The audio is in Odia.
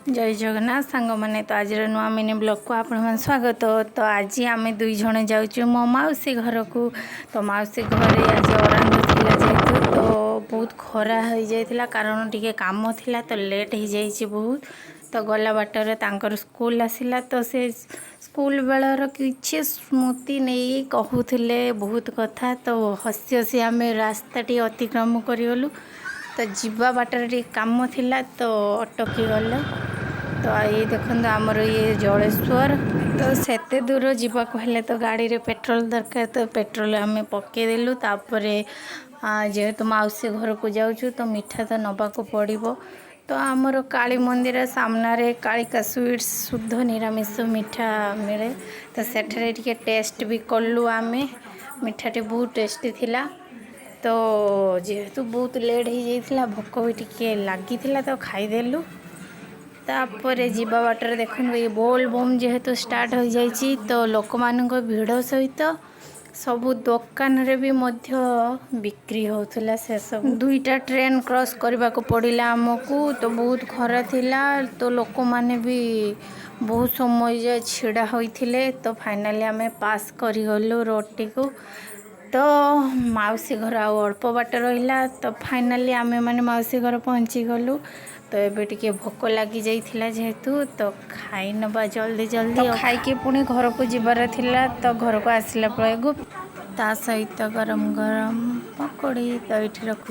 ଜୟ ଜଗନ୍ନାଥ ସାଙ୍ଗମାନେ। ତ ଆଜିର ନୂଆ ମିନି ବ୍ଲଗ୍କୁ ଆପଣମାନେ ସ୍ୱାଗତ। ତ ଆଜି ଆମେ ଦୁଇ ଜଣ ଯାଉଛୁ ମୋ ମାଉସୀ ଘରକୁ। ତ ମାଉସୀ ଘରେ ଆଜି ଅରାନ୍ଧ ଥିଲା ଯେହେତୁ, ତ ବହୁତ ଖରା ହେଇଯାଇଥିଲା, କାରଣ ଟିକେ କାମ ଥିଲା, ତ ଲେଟ୍ ହେଇଯାଇଛି ବହୁତ। ତ ଗଲା ବାଟରେ ତାଙ୍କର ସ୍କୁଲ ଆସିଲା, ତ ସେ ସ୍କୁଲ ବେଳର କିଛି ସ୍ମୃତି ନେଇ କହୁଥିଲେ ବହୁତ କଥା। ତ ହସି ହସି ଆମେ ରାସ୍ତାଟି ଅତିକ୍ରମ କରିଗଲୁ। ତ ଯିବା ବାଟରେ ଟିକେ କାମ ଥିଲା, ତ ଅଟକି ଗଲ। ତ ଏଇ ଦେଖନ୍ତୁ, ଆମର ଇଏ ଜଳେଶ୍ୱର। ତ ସେତେ ଦୂର ଯିବାକୁ ହେଲେ ତ ଗାଡ଼ିରେ ପେଟ୍ରୋଲ ଦରକାର। ତ ପେଟ୍ରୋଲ ଆମେ ପକେଇଦେଲୁ। ତାପରେ ଯେହେତୁ ମାଉସୀ ଘରକୁ ଯାଉଛୁ, ତ ମିଠା ତ ନେବାକୁ ପଡ଼ିବ। ତ ଆମର କାଳୀ ମନ୍ଦିର ସାମ୍ନାରେ କାଳିକା ସୁଇଟ୍ସ, ଶୁଦ୍ଧ ନିରାମିଷ ମିଠା ମିଳେ। ତ ସେଠାରେ ଟିକେ ଟେଷ୍ଟ ବି କଲୁ ଆମେ। ମିଠାଟି ବହୁତ ଟେଷ୍ଟି ଥିଲା। ତ ଯେହେତୁ ବହୁତ ଲେଟ୍ ହେଇଯାଇଥିଲା, ଭୋକ ବି ଟିକେ ଲାଗିଥିଲା, ତ ଖାଇଦେଲୁ। ତାପରେ ଯିବା ବାଟରେ ଦେଖନ୍ତୁ, ଏଇ ବୋଲ ବମ୍ ଯେହେତୁ ଷ୍ଟାର୍ଟ ହୋଇଯାଇଛି, ତ ଲୋକମାନଙ୍କ ଭିଡ଼ ସହିତ ସବୁ ଦୋକାନରେ ବି ମଧ୍ୟ ବିକ୍ରି ହେଉଥିଲା ସେସବୁ। ଦୁଇଟା ଟ୍ରେନ୍ କ୍ରସ୍ କରିବାକୁ ପଡ଼ିଲା ଆମକୁ। ତ ବହୁତ ଖରା ଥିଲା, ତ ଲୋକମାନେ ବି ବହୁତ ସମୟ ଯାଏ ଛିଡ଼ା ହୋଇଥିଲେ। ତ ଫାଇନାଲି ଆମେ ପାସ୍ କରିଗଲୁ ରୋଡ଼ଟିକୁ। ତ ମାଉସୀ ଘର ଆଉ ଅଳ୍ପ ବାଟ ରହିଲା। ତ ଫାଇନାଲି ଆମେମାନେ ମାଉସୀ ଘର ପହଞ୍ଚିଗଲୁ। ତ ଏବେ ଟିକେ ଭୋକ ଲାଗି ଯାଇଥିଲା ଯେହେତୁ, ତ ଖାଇ ନେବା ଜଲ୍ଦି ଜଲ୍ଦି। ଆଉ ଖାଇକି ପୁଣି ଘରକୁ ଯିବାର ଥିଲା। ତ ଘରକୁ ଆସିଲା ପରେ ତା ସହିତ ଗରମ ଗରମ ପକୋଡ଼ି। ତ ଏଇଠି ରଖୁଛି।